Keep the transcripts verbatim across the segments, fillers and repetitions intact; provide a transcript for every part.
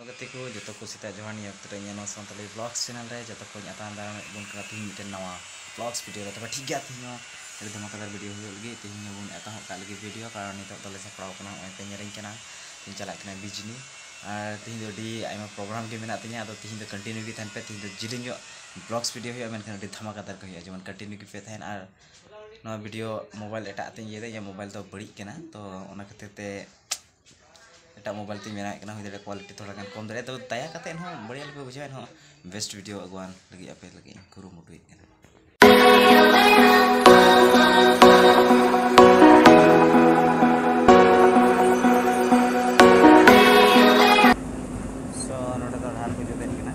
ᱜᱟᱛᱮ ᱠᱚ ᱡᱚᱛᱚ ᱠᱚ ᱥᱮᱛᱟᱜ ᱡᱚᱦᱟᱨ᱾ ᱱᱤᱭᱟᱹ ᱚᱠᱛᱚ ᱨᱮ ᱤᱧᱟᱹᱜ ᱱᱚᱣᱟ ᱥᱟᱱᱛᱟᱞᱤ vlogs channel ᱨᱮ ᱡᱚᱛᱚ ᱠᱚᱧ ᱟᱛᱟᱝ ᱫᱟᱨᱟᱢᱮᱫ ᱵᱚᱱ ᱠᱟᱱᱟ᱾ ᱛᱤᱦᱤᱧ ᱢᱤᱫᱴᱮᱱ ᱱᱟᱣᱟ vlogs video ᱨᱮ᱾ ᱛᱚᱵᱮ ᱴᱷᱤᱠ ᱜᱮᱭᱟ, ᱛᱤᱦᱤᱧ ᱦᱚᱸ ᱟᱹᱰᱤ ᱫᱷᱟᱢᱟᱠᱟᱫᱟᱨ video ᱦᱩᱭᱩᱜ ᱞᱟᱹᱜᱤᱫ᱾ ᱛᱤᱦᱤᱧ ᱦᱚᱸᱵᱚᱱ ᱮᱛᱚᱦᱚᱵ ᱠᱟᱜ ᱞᱟᱹᱜᱤᱫ video, ᱠᱟᱨᱚᱱ ᱱᱤᱛᱚᱜ ᱫᱚᱞᱮ ᱥᱟᱯᱲᱟᱣ ᱠᱟᱱᱟ, ᱱᱚᱜᱼᱚᱭ ᱯᱮ ᱧᱮᱞᱤᱧ ᱠᱟᱱᱟ, ᱤᱧ ᱪᱟᱞᱟᱜ ᱠᱟᱱᱟ ᱵᱤᱡᱽᱱᱤ᱾ ᱟᱨ ᱛᱤᱦᱤᱧ ᱫᱚ ᱟᱹᱰᱤ ᱟᱭᱢᱟ program ᱜᱮ ᱢᱮᱱᱟᱜ ᱛᱤᱧᱟᱹ᱾ ᱟᱫᱚ ᱛᱤᱦᱤᱧ ᱫᱚ continue ᱜᱮ ᱛᱟᱦᱮᱱ ᱯᱮ, ᱛᱤᱦᱤᱧ ᱫᱚ ᱡᱤᱞᱤᱧ ᱧᱚᱜ vlogs video ᱦᱩᱭᱩᱜᱼᱟ, ᱢᱮᱱᱠᱷᱟᱱ ᱟᱹᱰᱤ ᱫᱷᱟᱢᱟᱠᱟᱫᱟᱨ ᱜᱮ ᱦᱩᱭᱩᱜᱼᱟ᱾ ᱡᱮᱢᱚᱱ continue ᱜᱮᱯᱮ ᱛᱟᱦᱮᱱ᱾ ᱟᱨ ᱱᱚᱣᱟ video mobile ᱮᱴᱟᱜ ᱛᱤᱧ ᱤᱭᱟᱹᱭᱫᱟ, ᱤᱧᱟᱹᱜ mobile ᱫᱚ ᱵᱟᱹᱲᱤᱡ ᱠᱟᱱᱟ, ᱛᱚ ᱚᱱᱟ ᱠᱷᱟᱹᱛᱤᱨ ᱛᱮ ᱮᱴᱟᱜ mobile ᱛᱤᱧ ᱵᱮᱱᱟᱣᱮᱫ ᱠᱟᱱᱟ, ᱦᱩᱭ ᱫᱟᱲᱮᱭᱟᱜᱼᱟ quality ᱛᱷᱚᱲᱟ ᱜᱟᱱ ᱠᱚᱢ ᱫᱟᱲᱮᱭᱟᱜᱼᱟ᱾ ᱛᱚ ᱫᱟᱭᱟ ᱠᱟᱛᱮ ᱮᱱᱦᱚᱸ ᱵᱟᱹᱲᱤᱡ ᱟᱞᱚᱯᱮ ᱵᱩᱡᱷᱟᱹᱣᱟ, ᱮᱱᱦᱚᱸ best video ᱟᱹᱜᱩᱣᱟᱱ ᱞᱟᱹᱜᱤᱫ ᱟᱯᱮ ᱞᱟᱹᱜᱤᱫ ᱤᱧ ᱠᱩᱨᱩᱢᱩᱴᱩᱭᱮᱫ ᱠᱟᱱᱟ᱾ So, ᱱᱚᱰᱮ ᱫᱚ ᱰᱟᱦᱟᱨ ᱠᱚ ᱡᱩᱛᱮᱫ ᱠᱟᱱᱟ᱾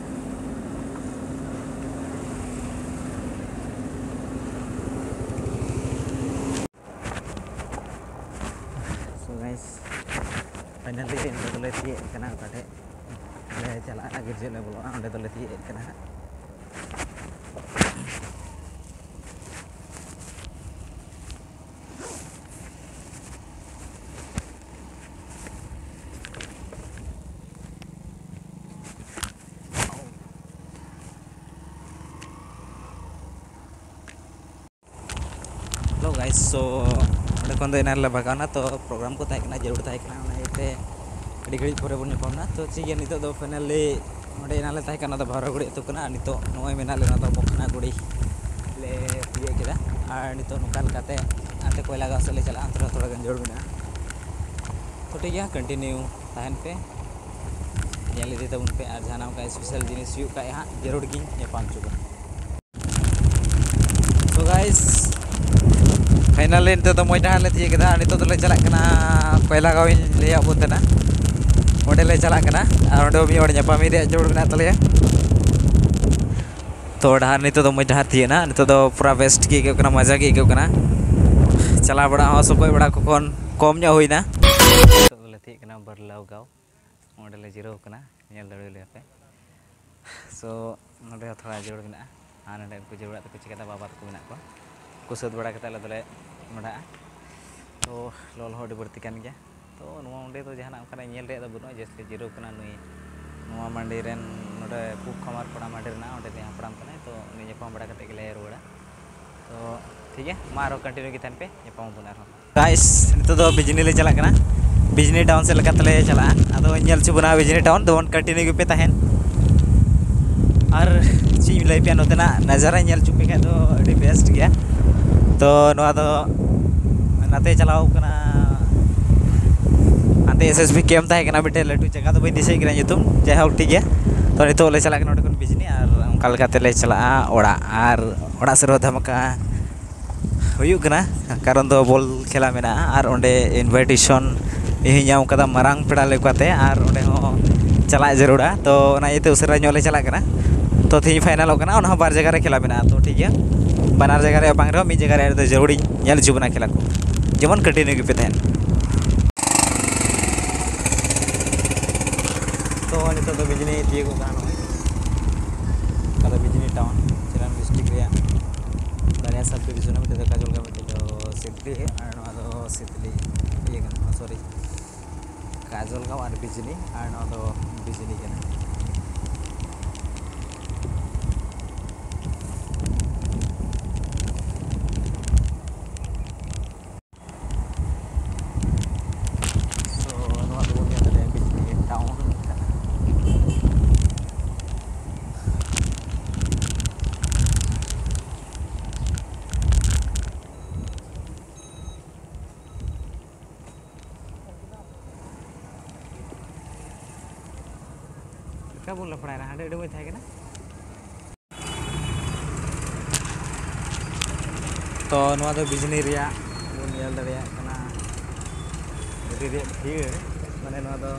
So guys, finally ᱱᱚᱰᱮ ᱫᱚᱞᱮ ᱛᱤᱭᱟᱹᱜ ᱠᱟᱱᱟ, ᱚᱠᱟ ᱴᱷᱮᱡ ᱞᱮ ᱪᱟᱞᱟᱜᱼᱟ, ᱜᱤᱨᱡᱟᱹ ᱞᱮ ᱵᱚᱞᱚᱜᱼᱟ, ᱚᱸᱰᱮ ᱫᱚᱞᱮ ᱛᱤᱭᱟᱹᱜ ᱠᱟᱱᱟ ᱦᱟᱸᱜ᱾ Hello guys, so ᱚᱸᱰᱮ ᱠᱷᱚᱱ ᱫᱚ ᱮᱱᱟᱱ ᱞᱮ ᱵᱷᱟᱜᱟᱣᱱᱟ, ᱛᱚ program ᱠᱚ ᱛᱟᱦᱮᱸ ᱠᱟᱱᱟ, ᱡᱟᱹᱨᱩᱲ ᱛᱟᱦᱮᱸ ᱠᱟᱱᱟ, ᱚᱱᱟ ᱤᱭᱟᱹᱛᱮ ᱟᱹᱰᱤ ᱜᱷᱟᱹᱲᱤᱡ ᱯᱚᱨᱮ ᱵᱚᱱ ᱧᱟᱯᱟᱢᱱᱟ᱾ ᱛᱚ ᱴᱷᱤᱠ ᱜᱮᱭᱟ, ᱱᱤᱛᱚᱜ ᱫᱚ finally ᱚᱸᱰᱮ ᱮᱱᱟᱱ ᱞᱮ ᱛᱟᱦᱮᱸ ᱠᱟᱱᱟ, ᱚᱱᱟ ᱫᱚ ᱵᱷᱟᱣᱨᱟᱜᱩᱲᱤ ᱟᱹᱛᱩ ᱠᱟᱱᱟ, ᱟᱨ ᱱᱤᱛᱚᱜ ᱱᱚᱜᱼᱚᱭ ᱢᱮᱱᱟᱜ ᱞᱮ, ᱱᱚᱣᱟ ᱫᱚ ᱢᱚᱠᱷᱱᱟᱜᱩᱲᱤ ᱞᱮ ᱛᱤᱭᱳᱜ ᱠᱮᱫᱟ᱾ ᱟᱨ ᱱᱤᱛᱚᱜ ᱱᱚᱝᱠᱟ ᱞᱮᱠᱟᱛᱮ ᱦᱟᱱᱛᱮ ᱠᱚᱭᱞᱟᱜᱟᱸᱣ ᱥᱮᱫ ᱞᱮ ᱪᱟᱞᱟᱜᱼᱟ, ᱚᱱᱛᱮ ᱨᱮ ᱛᱷᱚᱲᱟ ᱜᱟᱱ ᱡᱟᱹᱨᱩᱲ ᱢᱮᱱᱟᱜᱼᱟ᱾ ᱛᱚ ᱴᱷᱤᱠ ᱜᱮᱭᱟ, continue ᱛᱟᱦᱮᱱ ᱯᱮ, ᱧᱮᱞ ᱤᱫᱤ ᱛᱟᱵᱚᱱ ᱯᱮ, ᱟᱨ ᱡᱟᱦᱟᱱᱟᱜ ᱚᱱᱠᱟ special ᱡᱤᱱᱤᱥ ᱦᱩᱭᱩᱜ ᱠᱷᱟᱡ ᱦᱟᱸᱜ ᱡᱟᱹᱨᱩᱲ ᱜᱤᱧ ᱧᱟᱯᱟᱢ ᱦᱚᱪᱚ ᱵᱚᱱᱟ᱾ So guys, finally ᱱᱤᱛᱚᱜ ᱫᱚ ᱢᱚᱡᱽ ᱰᱟᱦᱟᱨ ᱞᱮ ᱛᱤᱭᱳᱜ ᱠᱮᱫᱟ᱾ ᱟᱨ ᱱᱤᱛᱚᱜ ᱫᱚᱞᱮ ᱪᱟᱞᱟᱜ ᱠᱟᱱᱟ ᱠᱚᱭᱞᱟᱜᱟᱸᱣ ᱤᱧ ᱞᱟᱹᱭᱟᱫ ᱵᱚᱱ ᱛᱟᱦᱮᱱᱟ, ᱚᱸᱰᱮ ᱞᱮ ᱪᱟᱞᱟᱜ ᱠᱟᱱᱟ᱾ ᱟᱨ ᱚᱸᱰᱮ ᱢᱤᱫ ᱦᱚᱲ ᱧᱟᱯᱟᱢ ᱨᱮᱭᱟᱜ ᱡᱟᱹᱨᱩᱲ ᱢᱮᱱᱟᱜ ᱛᱟᱞᱮᱭᱟ᱾ ᱛᱚ ᱰᱟᱦᱟᱨ ᱱᱤᱛᱚᱜ ᱫᱚ ᱢᱚᱡᱽ ᱰᱟᱦᱟᱨ ᱛᱤᱭᱳᱜ ᱮᱱᱟ, ᱱᱤᱛᱚᱜ ᱫᱚ ᱯᱩᱨᱟ best ᱜᱮ ᱟᱹᱭᱠᱟᱹᱜ ᱠᱟᱱᱟ, ᱢᱚᱡᱟ ᱜᱮ ᱟᱹᱭᱠᱟᱹᱜ ᱠᱟᱱᱟ᱾ ᱪᱟᱞᱟᱣ ᱵᱟᱲᱟ ᱦᱚᱸ ᱥᱚᱠᱚᱡ ᱵᱟᱲᱟ ᱠᱚ ᱠᱷᱚᱱ ᱠᱚᱢ ᱧᱚᱜ ᱦᱩᱭᱱᱟ᱾ ᱱᱤᱛᱚᱜ ᱫᱚᱞᱮ ᱛᱤᱭᱳᱜ ᱠᱟᱱᱟ ᱵᱟᱨᱞᱟᱣ ᱜᱟᱸᱣ, ᱚᱸᱰᱮ ᱞᱮ ᱡᱤᱨᱟᱹᱣ ᱠᱟᱱᱟ, ᱧᱮᱞ ᱫᱟᱲᱮᱭᱟᱞᱮᱭᱟ ᱯᱮ᱾ So ᱱᱚᱸᱰᱮ ᱦᱚᱸ ᱛᱷᱚᱲᱟ ᱡᱟᱹᱨᱩᱲ ᱢᱮᱱᱟᱜᱼᱟ, ᱟᱨ ᱱᱚᱸᱰᱮ ᱩᱱᱠᱩ ᱡᱟᱹᱨᱩᱲᱟᱜ ᱛᱟᱠᱚ ᱪᱤᱠᱟᱹᱛᱮ ᱵᱟᱵᱟ ᱛᱟᱠᱚ ᱢᱮᱱᱟᱜ ᱠᱚᱣᱟ, ᱩᱱᱠᱩ ᱥᱟᱹᱛ ᱵᱟᱲᱟ ᱠᱟᱛᱮ ᱟᱞᱮ ᱫᱚᱞᱮ ᱢᱚᱰᱟᱜᱼᱟ᱾ ᱛᱚ ᱞᱚᱞᱚ ᱦᱚᱸ ᱟᱹᱰᱤ ᱵᱟᱹᱲᱛᱤ ᱠᱟᱱ ᱜᱮᱭᱟ᱾ ᱛᱚ ᱱᱚᱣᱟ ᱚᱸᱰᱮ ᱫᱚ ᱡᱟᱦᱟᱱᱟᱜ ᱚᱱᱠᱟᱱᱟᱜ ᱧᱮᱞ ᱨᱮᱭᱟᱜ ᱫᱚ ᱵᱟᱹᱱᱩᱜᱼᱟ, just ᱞᱮ ᱡᱤᱨᱟᱹᱣ ᱠᱟᱱᱟ᱾ ᱱᱩᱭ ᱱᱚᱣᱟ ᱢᱟᱹᱰᱤ ᱨᱮᱱ, ᱱᱚᱰᱮ ᱯᱩᱵ ᱠᱷᱟᱢᱟᱨ ᱯᱟᱲᱟ ᱢᱟᱹᱰᱤ ᱨᱮᱱᱟᱜ ᱚᱸᱰᱮ ᱨᱤᱱᱤᱡ ᱦᱟᱯᱲᱟᱢ ᱠᱟᱱᱟᱭ, ᱛᱚ ᱩᱱᱤ ᱧᱟᱯᱟᱢ ᱵᱟᱲᱟ ᱠᱟᱛᱮ ᱜᱮᱞᱮ ᱨᱩᱣᱟᱹᱲᱟ᱾ ᱛᱚ ᱴᱷᱤᱠ ᱜᱮᱭᱟ, ᱢᱟ ᱟᱨᱦᱚᱸ ᱠᱚᱱᱴᱤᱱᱤᱭᱩ ᱜᱮ ᱛᱟᱦᱮᱱ ᱯᱮ, ᱧᱟᱯᱟᱢ ᱟᱵᱚᱱ ᱟᱨᱦᱚᱸ᱾ ᱜᱟᱭᱥ, ᱱᱤᱛᱚᱜ ᱫᱚ ᱵᱤᱡᱽᱱᱤ ᱞᱮ ᱪᱟᱞᱟᱜ ᱠᱟᱱᱟ, ᱵᱤᱡᱽᱱᱤ ᱴᱟᱣᱩᱱ ᱥᱮᱫ ᱞᱮᱠᱟᱛᱮᱞᱮ ᱪᱟᱞᱟᱜᱼᱟ᱾ ᱟᱫᱚ ᱧᱮᱞ ᱦᱚᱪᱚ ᱵᱚᱱᱟ ᱵᱤᱡᱽᱱᱤ ᱴᱟᱣᱩᱱ, ᱛᱚᱵᱚᱱ ᱠᱚᱱᱴᱤᱱᱤᱭᱩ ᱜᱮᱯᱮ ᱛᱟᱦᱮᱱ᱾ ᱟᱨ ᱪᱮᱫ ᱤᱧ ᱞᱟᱹᱭ ᱯᱮᱭᱟ, ᱱᱚᱛᱮᱱᱟᱜ ᱱᱟᱡᱟᱨᱟ ᱧᱮᱞ ᱦᱚᱪᱚ ᱯᱮ ᱠᱷᱟᱡ ᱫᱚ ᱟᱹᱰᱤ ᱵᱮᱥᱴ ᱜᱮᱭᱟ᱾ ᱛᱚ ᱱᱚᱣᱟ ᱫᱚ ᱱᱟᱛᱮ ᱪᱟᱞᱟᱣ ᱠᱟᱱᱟ, ᱦᱟᱱᱛᱮ ᱮᱥ ᱮᱥ ᱵᱤ ᱠᱮᱢᱯ ᱛᱟᱦᱮᱸ ᱠᱟᱱᱟ ᱢᱤᱫᱴᱮᱡ ᱞᱟᱹᱴᱩ ᱡᱟᱭᱜᱟ, ᱫᱚ ᱵᱟᱹᱧ ᱫᱤᱥᱟᱹᱭᱮᱫ ᱠᱟᱱᱟ ᱧᱩᱛᱩᱢ, ᱡᱟᱭᱦᱳᱠ ᱴᱷᱤᱠ ᱜᱮᱭᱟ᱾ ᱛᱚ ᱱᱤᱛᱚᱜ ᱞᱮ ᱪᱟᱞᱟᱜ ᱠᱟᱱᱟ ᱚᱸᱰᱮ ᱠᱷᱚᱱ ᱵᱤᱡᱽᱱᱤ, ᱟᱨ ᱚᱱᱠᱟ ᱞᱮᱠᱟᱛᱮᱞᱮ ᱪᱟᱞᱟᱜᱼᱟ ᱚᱲᱟᱜ, ᱟᱨ ᱚᱲᱟᱜ ᱥᱮᱫ ᱨᱮᱦᱚᱸ ᱫᱷᱟᱢᱟᱠᱟ ᱦᱩᱭᱩᱜ ᱠᱟᱱᱟ, ᱠᱟᱨᱚᱱ ᱫᱚ ᱵᱚᱞ ᱠᱷᱮᱞᱟ ᱢᱮᱱᱟᱜᱼᱟ ᱟᱨ ᱚᱸᱰᱮ ᱤᱱᱵᱷᱟᱭᱴᱮᱥᱚᱱ ᱤᱧ ᱧᱟᱢ ᱠᱟᱫᱟ ᱢᱟᱨᱟᱝ ᱯᱮᱲᱟ ᱞᱮᱠᱟᱛᱮ, ᱟᱨ ᱚᱸᱰᱮ ᱦᱚᱸ ᱪᱟᱞᱟᱜ ᱡᱟᱹᱨᱩᱲᱟ᱾ ᱛᱚ ᱚᱱᱟ ᱤᱭᱟᱹᱛᱮ ᱩᱥᱟᱹᱨᱟ ᱧᱚᱜ ᱞᱮ ᱪᱟᱞᱟᱜ ᱠᱟᱱᱟ᱾ ᱛᱚ ᱛᱮᱦᱮᱧ ᱯᱷᱟᱭᱱᱟᱞᱚᱜ ᱠᱟᱱᱟ, ᱚᱱᱟ ᱦᱚᱸ ᱵᱟᱨ ᱡᱟᱭᱜᱟ ᱨᱮ ᱠᱷᱮᱞᱟ ᱢᱮᱱᱟᱜᱼᱟ᱾ ᱛᱚ ᱴᱷᱤᱠ ᱜᱮᱭᱟ, ᱵᱟᱱᱟᱨ ᱡᱟᱭᱜᱟ ᱨᱮ ᱵᱟᱝ ᱨᱮᱦᱚᱸ ᱢᱤᱫ ᱡᱟᱭᱜᱟ ᱨᱮ ᱫᱚ ᱡᱟᱹᱨᱩᱲᱤᱧ ᱧᱮᱞ ᱦᱚᱪᱚ ᱵᱚᱱᱟ ᱠᱷᱮᱞᱟ ᱠᱚ, ᱡᱮᱢᱚᱱ ᱠᱚᱱᱴᱤᱱᱤᱭᱩ ᱜᱮᱯᱮ ᱛᱟᱦᱮᱱ᱾ ᱛᱚ ᱱᱤᱛᱚᱜ ᱫᱚ ᱵᱤᱡᱽᱱᱤ ᱛᱤᱭᱳᱜᱚᱜ ᱠᱟᱱᱟ ᱱᱚᱜᱼᱚᱭ, ᱚᱠᱟ ᱫᱚ ᱵᱤᱡᱽᱱᱤ ᱴᱟᱣᱩᱱ, ᱪᱤᱨᱟᱱ ᱰᱤᱥᱴᱨᱤᱠᱴ ᱨᱮᱭᱟᱜ ᱵᱟᱨᱭᱟ ᱥᱟᱵ ᱰᱤᱵᱷᱤᱡᱚᱱ, ᱢᱤᱫᱴᱮᱡ ᱫᱚ ᱠᱟᱡᱚᱞᱜᱟᱸᱣ, ᱢᱤᱫᱴᱮᱡ ᱫᱚ ᱥᱤᱫᱽᱞᱤ, ᱟᱨ ᱱᱚᱣᱟ ᱫᱚ ᱥᱤᱫᱽᱞᱤ ᱤᱭᱟᱹ ᱠᱟᱱᱟ, ᱥᱚᱨᱤ, ᱠᱟᱡᱚᱞᱜᱟᱸᱣ ᱟᱨ ᱵᱤᱡᱽᱱᱤ, ᱟᱨ ᱱᱚᱣᱟ ᱫᱚ ᱵᱤᱡᱽᱱᱤ ᱠᱟᱱᱟ᱾ So, ᱱᱚᱣᱟ ᱫᱚᱵᱚᱱ ᱧᱮᱞ ᱫᱟᱲᱮᱭᱟᱜᱼᱟ ᱵᱤᱡᱽᱱᱤ ᱴᱟᱣᱩᱱ ᱠᱟᱱᱟ᱾ ᱪᱮᱠᱟ ᱵᱚᱱ ᱞᱟᱯᱷᱲᱟᱭᱮᱱᱟ? ᱦᱟᱸᱰᱮ ᱟᱹᱰᱤ ᱢᱚᱡᱽ ᱛᱟᱦᱮᱸ ᱠᱟᱱᱟ᱾ ᱛᱚ ᱱᱚᱣᱟ ᱫᱚ ᱵᱤᱡᱽᱱᱤ ᱨᱮᱭᱟᱜ ᱵᱚᱱ ᱧᱮᱞ ᱫᱟᱲᱮᱭᱟᱜ ᱠᱟᱱᱟ, ᱟᱹᱰᱤ ᱨᱮᱭᱟᱜ ᱵᱷᱤᱲ, ᱢᱟᱱᱮ ᱱᱚᱣᱟ ᱫᱚ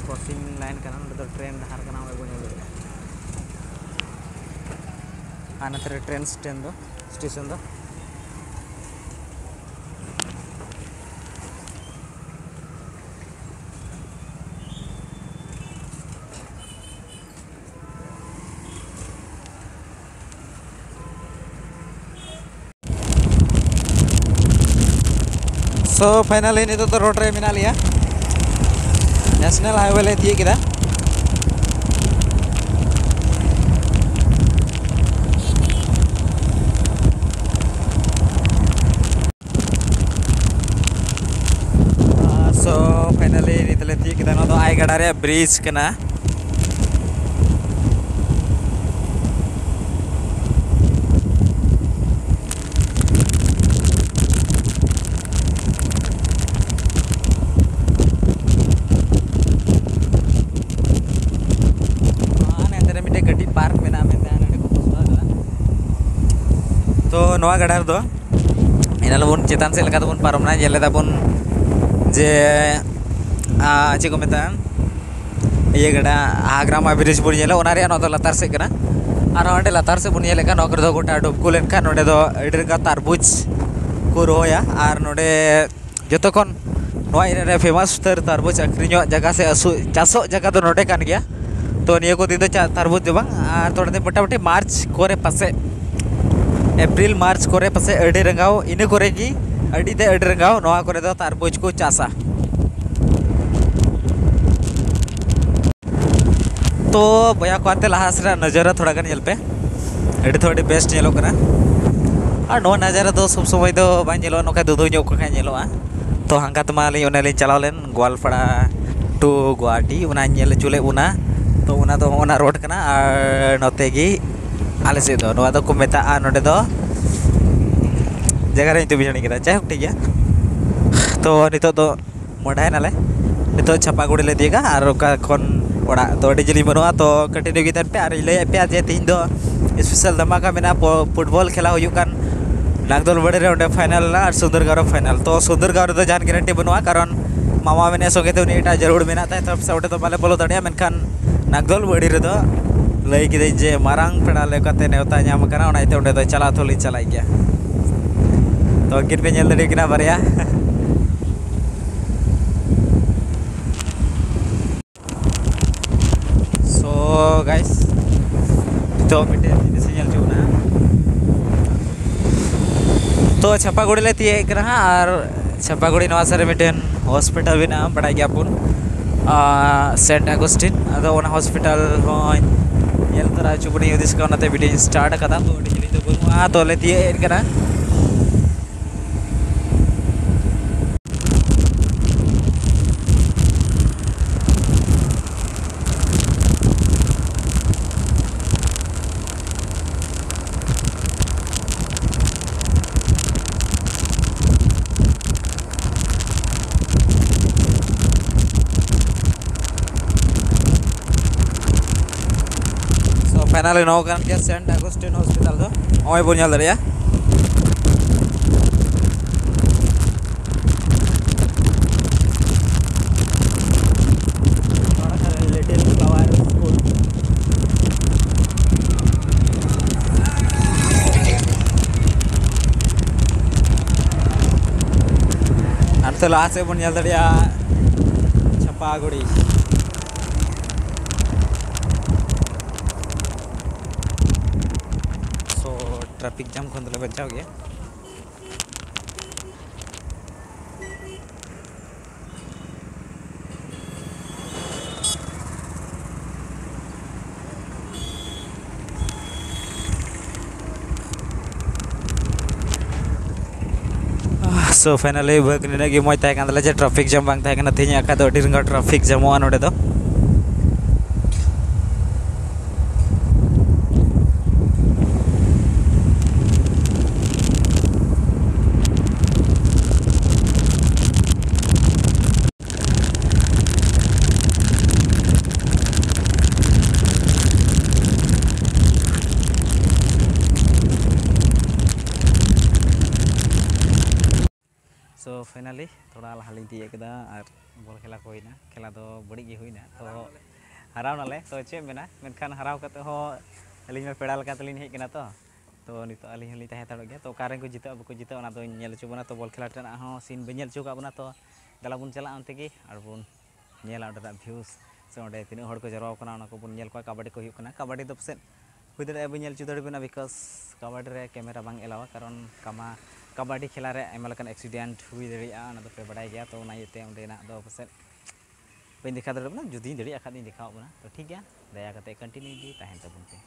ᱠᱨᱚᱥᱤᱝ ᱞᱟᱭᱤᱱ ᱠᱟᱱᱟ, ᱱᱚᱸᱰᱮ ᱫᱚ ᱴᱨᱮᱱ ᱰᱟᱦᱟᱨ ᱠᱟᱱᱟ, ᱚᱸᱰᱮ ᱵᱚᱱ ᱧᱮᱞ ᱫᱟᱲᱮᱭᱟᱜᱼᱟ᱾ ᱟᱨ ᱱᱚᱛᱮ ᱨᱮ ᱴᱨᱮᱱ ᱥᱴᱮᱱ ᱫᱚ, ᱥᱴᱮᱥᱚᱱ ᱫᱚ᱾ So finally ᱱᱤᱛᱚᱜ ᱫᱚ ᱨᱳᱰ ᱨᱮ ᱢᱮᱱᱟᱜ ᱞᱮᱭᱟ, ᱱᱮᱥᱱᱟᱞ ᱦᱟᱭᱣᱮ ᱞᱮ ᱛᱤᱭᱳᱜ ᱠᱮᱫᱟ᱾ ᱚᱱᱟ ᱨᱮᱭᱟᱜ ᱵᱨᱤᱡᱽ ᱠᱟᱱᱟ᱾ ᱟᱨ ᱱᱚᱛᱮ ᱨᱮ ᱢᱤᱫᱴᱮᱡ ᱜᱟᱹᱰᱤ ᱯᱟᱨᱠ ᱢᱮᱱᱟᱜᱼᱟ ᱢᱮᱱᱛᱮ ᱱᱚᱰᱮ ᱠᱚ ᱯᱳᱥᱴ ᱠᱟᱫᱟ᱾ ᱛᱚ ᱱᱚᱣᱟ ᱜᱟᱰᱟ ᱨᱮᱫᱚ ᱮᱱᱟᱱ ᱵᱚᱱ ᱪᱮᱛᱟᱱ ᱥᱮᱫ ᱞᱮᱠᱟ ᱛᱮᱵᱚᱱ ᱯᱟᱨᱚᱢᱱᱟ, ᱧᱮᱞ ᱞᱮᱫᱟ ᱵᱚᱱ ᱡᱮ, ᱟ, ᱪᱮᱫ ᱠᱚ ᱢᱮᱛᱟᱜᱼᱟ, ᱤᱭᱟᱹ ᱜᱟᱰᱟ, ᱦᱟᱜᱽᱨᱟᱢᱟ ᱵᱨᱤᱡᱽ ᱵᱚᱱ ᱧᱮᱞᱟ, ᱚᱱᱟ ᱨᱮᱭᱟᱜ ᱱᱚᱣᱟ ᱫᱚ ᱞᱟᱛᱟᱨ ᱥᱮᱫ ᱠᱟᱱᱟ᱾ ᱟᱨ ᱚᱸᱰᱮ ᱞᱟᱛᱟᱨ ᱥᱮᱫ ᱵᱚᱱ ᱧᱮᱞᱮᱫ ᱠᱷᱟᱱ, ᱱᱚᱣᱟ ᱠᱚᱨᱮ ᱫᱚ ᱜᱚᱴᱟ ᱰᱩᱵᱠᱩ ᱞᱮᱱᱠᱷᱟᱱ ᱱᱚᱸᱰᱮ ᱫᱚ ᱟᱹᱰᱤ ᱨᱟᱸᱜᱟ ᱛᱟᱨᱵᱩᱡᱽ ᱠᱚ ᱨᱚᱦᱚᱭᱟ᱾ ᱟᱨ ᱱᱚᱸᱰᱮ ᱡᱚᱛᱚ ᱠᱷᱚᱱ ᱱᱚᱣᱟ ᱮᱨᱤᱭᱟ ᱨᱮ ᱯᱷᱮᱢᱟᱥ ᱩᱛᱟᱹᱨ ᱛᱟᱨᱵᱩᱡᱽ ᱟᱹᱠᱷᱨᱤᱧᱚᱜ ᱡᱟᱭᱜᱟ ᱥᱮ ᱟᱹᱥᱩ-, ᱪᱟᱥᱚᱜ ᱡᱟᱭᱜᱟ ᱫᱚ ᱱᱚᱰᱮ ᱠᱟᱱ ᱜᱮᱭᱟ᱾ ᱛᱚ ᱱᱤᱭᱟᱹ ᱠᱚ ᱫᱤᱱ ᱫᱚ ᱪᱟ-, ᱛᱟᱨᱵᱩᱡᱽ ᱫᱚ ᱵᱟᱝ, ᱟᱨ ᱛᱷᱚᱲᱟ ᱫᱤᱱ ᱢᱚᱴᱟᱢᱩᱴᱤ ᱢᱟᱨᱪ ᱠᱚᱨᱮ ᱯᱟᱥᱮᱡ, ᱮᱯᱨᱤᱞ ᱢᱟᱨᱪ ᱠᱚᱨᱮ ᱯᱟᱥᱮᱡ ᱟᱹᱰᱤ ᱨᱟᱸᱜᱟᱣ, ᱤᱱᱟᱹ ᱠᱚᱨᱮ ᱜᱮ ᱟᱹᱰᱤ ᱛᱮ ᱟᱹᱰᱤ ᱨᱟᱸᱜᱟᱣ ᱱᱚᱣᱟ ᱠᱚᱨᱮ ᱫᱚ ᱛᱟᱨᱵᱩᱡᱽ ᱠᱚ ᱪᱟᱥᱟ᱾ ᱛᱚ ᱵᱚᱭᱦᱟ ᱠᱚ, ᱟᱛᱮ ᱞᱟᱦᱟ ᱥᱮᱫ ᱨᱮᱱᱟᱜ ᱱᱟᱡᱟᱨᱟ ᱛᱷᱚᱲᱟ ᱜᱟᱱ ᱧᱮᱞ ᱯᱮ, ᱟᱹᱰᱤ ᱛᱷᱚᱲᱟ ᱟᱹᱰᱤ ᱵᱮᱥᱴ ᱧᱮᱞᱚᱜ ᱠᱟᱱᱟ᱾ ᱟᱨ ᱱᱚᱣᱟ ᱱᱟᱡᱟᱨᱟ ᱫᱚ ᱥᱚᱵ ᱥᱚᱢᱚᱭ ᱫᱚ ᱵᱟᱝ ᱧᱮᱞᱚᱜᱼᱟ, ᱱᱚᱝᱠᱟ ᱫᱩᱫᱷᱩ ᱧᱚᱜ ᱠᱚ ᱠᱷᱟᱱ ᱧᱮᱞᱚᱜᱼᱟ᱾ ᱛᱚ ᱦᱟᱱᱠᱟ ᱛᱮᱢᱟ ᱟᱹᱞᱤᱧ ᱚᱱᱮ ᱞᱤᱧ ᱪᱟᱞᱟᱣ ᱞᱮᱱ ᱜᱳᱣᱟᱞᱯᱟᱲᱟ to ᱜᱩᱣᱟᱦᱟᱴᱤ, ᱚᱱᱟ ᱧᱮᱞ ᱦᱚᱪᱚ ᱞᱮᱫ ᱵᱚᱱᱟ᱾ ᱛᱚ ᱚᱱᱟ ᱫᱚ ᱦᱚᱸᱜᱼᱚ ᱱᱟ ᱨᱳᱰ ᱠᱟᱱᱟ ᱟᱨ ᱱᱚᱛᱮ ᱜᱮ ᱟᱞᱮ ᱥᱮᱫ ᱫᱚ, ᱱᱚᱣᱟ ᱫᱚᱠᱚ ᱢᱮᱛᱟᱜᱼᱟ ᱱᱚᱰᱮ ᱫᱚ, ᱡᱟᱭᱜᱟ ᱨᱮ ᱧᱩᱛᱩᱢ ᱦᱤᱲᱤᱧ ᱠᱮᱫᱟ, ᱡᱟᱭᱦᱳᱠ ᱴᱷᱤᱠ ᱜᱮᱭᱟ᱾ ᱛᱚ ᱱᱤᱛᱚᱜ ᱫᱚ ᱢᱚᱰᱟᱭ ᱱᱟᱞᱮ᱾ ᱱᱤᱛᱚᱜ ᱪᱷᱟᱯᱟᱜᱩᱲᱤ ᱞᱮ ᱛᱤᱭᱳᱜᱟ ᱟᱨ ᱚᱠᱟ ᱠᱷᱚᱱ ᱚᱲᱟᱜ ᱫᱚ ᱟᱹᱰᱤ ᱡᱤᱞᱤᱧ ᱵᱟᱹᱱᱩᱜᱼᱟ, ᱛᱚ ᱠᱟᱹᱴᱤᱡ ᱧᱚᱜ ᱜᱮ ᱛᱟᱦᱮᱱ ᱯᱮ᱾ ᱟᱨ ᱤᱧ ᱞᱟᱹᱭᱟᱫ ᱯᱮᱭᱟ ᱡᱮ ᱛᱮᱦᱮᱧ ᱫᱚ ᱥᱯᱮᱥᱟᱞ ᱫᱷᱟᱢᱟᱠᱟ ᱢᱮᱱᱟᱜᱼᱟ, ᱯᱚ-, ᱯᱷᱩᱴᱵᱚᱞ ᱠᱷᱮᱞᱟ ᱦᱩᱭᱩᱜ ᱠᱟᱱ ᱱᱟᱜᱫᱚᱞ ᱵᱟᱲᱤ ᱨᱮ, ᱚᱸᱰᱮ ᱯᱷᱟᱭᱱᱟᱞ ᱢᱮᱱᱟᱜᱼᱟ ᱟᱨ ᱥᱩᱱᱫᱚᱨᱜᱟᱸᱣ ᱨᱮ ᱯᱷᱟᱭᱱᱟᱞ᱾ ᱛᱚ ᱥᱩᱱᱫᱚᱨᱜᱟᱸᱣ ᱨᱮᱫᱚ ᱡᱟᱦᱟᱱ ᱜᱮᱨᱮᱱᱴᱤ ᱵᱟᱹᱱᱩᱜᱼᱟ, ᱠᱟᱨᱚᱱ ᱢᱟᱢᱟ ᱢᱮᱱᱮᱫ ᱥᱚᱸᱜᱮ ᱛᱮ ᱩᱱᱤ ᱮᱴᱟᱜ ᱡᱟᱹᱨᱩᱲ ᱢᱮᱱᱟᱜ ᱛᱟᱭ, ᱛᱚ ᱥᱮ ᱚᱸᱰᱮ ᱫᱚ ᱵᱟᱞᱮ ᱵᱚᱞᱚ ᱫᱟᱲᱮᱭᱟᱜᱼᱟ᱾ ᱢᱮᱱᱠᱷᱟᱱ ᱱᱟᱜᱫᱚᱞ ᱵᱟᱲᱤ ᱨᱮᱫᱚ ᱞᱟᱹᱭ ᱠᱤᱫᱟᱹᱧ ᱡᱮ ᱢᱟᱨᱟᱝ ᱯᱮᱲᱟ ᱞᱮᱠᱟᱛᱮ ᱱᱮᱣᱛᱟ ᱧᱟᱢ ᱟᱠᱟᱱᱟ, ᱚᱱᱟ ᱤᱭᱟᱹᱛᱮ ᱚᱸᱰᱮ ᱫᱚ ᱪᱟᱞᱟᱣ ᱛᱷᱚᱞᱤᱧ ᱪᱟᱞᱟᱜ ᱜᱮᱭᱟ᱾ ᱛᱚ ᱩᱱᱠᱤᱱ ᱯᱮ ᱧᱮᱞ ᱫᱟᱲᱮᱭᱟᱠᱤᱱᱟ ᱵᱟᱨᱭᱟ᱾ So guys, ᱱᱤᱛᱚᱜ ᱢᱤᱫᱴᱮᱱ ᱡᱤᱱᱤᱥ ᱤᱧ ᱧᱮᱞ ᱦᱚᱪᱚ ᱵᱚᱱᱟ᱾ ᱛᱚ ᱪᱷᱟᱯᱟᱜᱩᱲᱤ ᱞᱮ ᱛᱤᱭᱳᱜ ᱠᱟᱱᱟ ᱦᱟᱸᱜ, ᱟᱨ ᱪᱷᱟᱯᱟᱜᱩᱲᱤ ᱱᱚᱣᱟ ᱥᱮᱫ ᱨᱮ ᱢᱤᱫᱴᱮᱱ ᱦᱚᱥᱯᱤᱴᱟᱞ ᱢᱮᱱᱟᱜᱼᱟ, ᱵᱟᱲᱟᱭ ᱜᱮᱭᱟᱵᱚᱱ, ᱟᱨ ᱥᱮᱱᱴ ᱟᱜᱚᱥᱴᱤᱱ᱾ ᱟᱫᱚ ᱚᱱᱟ ᱦᱚᱥᱯᱤᱴᱟᱞ ᱦᱚᱸᱧ ᱧᱮᱞ ᱛᱚᱨᱟ ᱦᱚᱪᱚ ᱵᱚᱱᱤᱧ ᱦᱩᱫᱤᱥ ᱠᱟᱜᱼᱟ, ᱚᱱᱟᱛᱮ ᱵᱷᱤᱰᱤᱭᱳᱧ ᱥᱴᱟᱨᱴ ᱟᱠᱟᱫᱟ᱾ ᱛᱚ ᱟᱹᱰᱤ ᱡᱤᱞᱤᱧ ᱫᱚ ᱵᱟᱹᱱᱩᱜᱼᱟ, ᱛᱚ ᱞᱮ ᱛᱤᱭᱳᱜ ᱦᱮᱡ ᱠᱟᱱᱟ᱾ ᱯᱷᱟᱭᱱᱟᱞᱤ ᱱᱚᱣᱟ ᱠᱟᱱ ᱜᱮᱭᱟ ᱥᱮᱱᱴ ᱟᱜᱚᱥᱴᱤᱱ ᱦᱚᱥᱯᱤᱴᱟᱞ ᱫᱚ᱾ ᱱᱚᱜᱼᱚᱭ ᱵᱚᱱ ᱧᱮᱞ ᱫᱟᱲᱮᱭᱟᱜᱼᱟ᱾ Little flower school. ᱟᱨ ᱱᱚᱛᱮ ᱞᱟᱦᱟ ᱥᱮᱫ ᱵᱚᱱ ᱧᱮᱞ ᱫᱟᱲᱮᱭᱟᱜᱼᱟ ᱪᱷᱟᱯᱟᱜᱩᱲᱤ᱾ ᱥᱳ, ᱴᱨᱟᱯᱷᱤᱠ ᱡᱟᱢ ᱠᱷᱚᱱ ᱫᱚᱞᱮ ᱵᱟᱧᱪᱟᱣ ᱜᱮᱭᱟ᱾ ᱥᱳ, ᱯᱷᱟᱭᱱᱟᱞᱤ ᱵᱷᱟᱜᱽ ᱱᱤᱱᱟᱹᱜ ᱜᱮ ᱢᱚᱡᱽ ᱛᱟᱦᱮᱸ ᱠᱟᱱ ᱛᱟᱞᱮᱭᱟ ᱡᱮ ᱴᱨᱟᱯᱷᱤᱠ ᱡᱟᱢ ᱵᱟᱝ ᱛᱟᱦᱮᱸ ᱠᱟᱱᱟ ᱛᱮᱦᱮᱧ, ᱵᱟᱠᱷᱟᱡ ᱫᱚ ᱟᱹᱰᱤ ᱨᱟᱸᱜᱟᱣ ᱴᱨᱟᱯᱷᱤᱠ ᱡᱟᱢᱚᱜᱼᱟ ᱱᱚᱰᱮ ᱫᱚ᱾ ᱥᱳ, ᱯᱷᱟᱭᱱᱟᱞᱤ ᱛᱷᱚᱲᱟ ᱞᱟᱦᱟ ᱞᱤᱧ ᱛᱤᱭᱳᱜ ᱠᱮᱫᱟ ᱟᱨ ᱵᱚᱞ ᱠᱷᱮᱞᱟ ᱠᱚ ᱦᱩᱭᱱᱟ᱾ ᱠᱷᱮᱞᱟ ᱫᱚ ᱵᱟᱹᱲᱤᱡ ᱜᱮ ᱦᱩᱭᱱᱟ, ᱛᱚ ᱦᱟᱨᱟᱣ ᱱᱟᱞᱮ, ᱛᱚ ᱪᱮᱫ ᱮᱢ ᱢᱮᱱᱟ, ᱢᱮᱱᱠᱷᱟᱱ ᱦᱟᱨᱟᱣ ᱠᱟᱛᱮ ᱦᱚᱸ ᱟᱹᱞᱤᱧ ᱢᱟ ᱯᱮᱲᱟ ᱞᱮᱠᱟ ᱛᱮᱞᱤᱧ ᱦᱮᱡ ᱠᱟᱱᱟ, ᱛᱚ ᱛᱚ ᱱᱤᱛᱚᱜ ᱟᱹᱞᱤᱧ ᱦᱚᱸᱞᱤᱧ ᱛᱟᱦᱮᱸ ᱦᱟᱛᱟᱲᱚᱜ ᱜᱮᱭᱟ᱾ ᱛᱚ ᱚᱠᱟ ᱨᱮᱱ ᱠᱚ ᱡᱤᱛᱟᱹᱜ ᱵᱟᱠᱚ ᱡᱤᱛᱟᱹᱜ, ᱚᱱᱟ ᱫᱚᱧ ᱧᱮᱞ ᱦᱚᱪᱚ ᱵᱚᱱᱟ᱾ ᱛᱚ ᱵᱚᱞ ᱠᱷᱮᱞᱟ ᱨᱮᱱᱟᱜ ᱦᱚᱸ ᱥᱤᱱ ᱵᱟᱹᱧ ᱧᱮᱞ ᱦᱚᱪᱚ ᱟᱠᱟᱫ ᱵᱚᱱᱟ, ᱛᱚ ᱫᱮᱞᱟ ᱵᱚᱱ ᱪᱟᱞᱟᱜᱼᱟ ᱚᱱᱛᱮ ᱜᱮ ᱟᱨ ᱵᱚᱱ ᱧᱮᱞᱟ ᱚᱸᱰᱮᱱᱟᱜ ᱵᱷᱤᱭᱩᱥ, ᱥᱮ ᱚᱸᱰᱮ ᱛᱤᱱᱟᱹᱜ ᱦᱚᱲ ᱠᱚ ᱡᱟᱨᱣᱟ ᱠᱟᱱᱟ, ᱚᱱᱟ ᱠᱚᱵᱚᱱ ᱧᱮᱞ ᱠᱚᱣᱟ᱾ ᱠᱟᱵᱟᱰᱤ ᱠᱚ ᱦᱩᱭᱩᱜ ᱠᱟᱱᱟ, ᱠᱟᱵᱟᱰᱤ ᱫᱚ ᱯᱟᱥᱮᱡ ᱦᱩᱭ ᱫᱟᱲᱮᱭᱟᱜᱼᱟ ᱵᱟᱹᱧ ᱧᱮᱞ ᱦᱚᱪᱚ ᱫᱟᱲᱮᱭᱟᱵᱮᱱᱟ, ᱵᱤᱠᱚᱡᱽ ᱠᱟᱵᱟᱰᱤ ᱨᱮ ᱠᱮᱢᱮᱨᱟ ᱵᱟᱝ ᱮᱞᱟᱣᱟ, ᱠᱟᱨᱚᱱ ᱠᱟᱢᱟ ᱠᱟᱵᱟᱰᱤ ᱠᱷᱮᱞᱟ ᱨᱮ ᱟᱭᱢᱟ ᱞᱮᱠᱟᱱ ᱮᱠᱥᱤᱰᱮᱱᱴ ᱦᱩᱭ ᱫᱟᱲᱮᱭᱟᱜᱼᱟ, ᱚᱱᱟ ᱫᱚᱯᱮ ᱵᱟᱰᱟᱭ ᱜᱮᱭᱟ᱾ ᱛᱚ ᱚᱱᱟ ᱤᱭᱟᱹᱛᱮ ᱚᱸᱰᱮᱱᱟᱜ ᱫᱚ ᱯᱟᱥᱮᱡ ᱵᱟᱹᱧ ᱫᱮᱠᱷᱟᱣ ᱫᱟᱲᱮᱭᱟᱜ ᱠᱟᱱᱟ, ᱡᱩᱫᱤᱧ ᱫᱟᱲᱮᱭᱟᱜ ᱠᱷᱟᱱ ᱫᱚᱧ ᱫᱮᱠᱷᱟᱣ ᱵᱚᱱᱟ᱾ ᱛᱚ ᱴᱷᱤᱠ ᱜᱮᱭᱟ, ᱫᱟᱭᱟ ᱠᱟᱛᱮ ᱠᱚᱱᱴᱤᱱᱤᱭᱩ ᱜᱮ ᱛᱟᱦᱮᱱ ᱛᱟᱵᱚᱱ ᱯᱮ᱾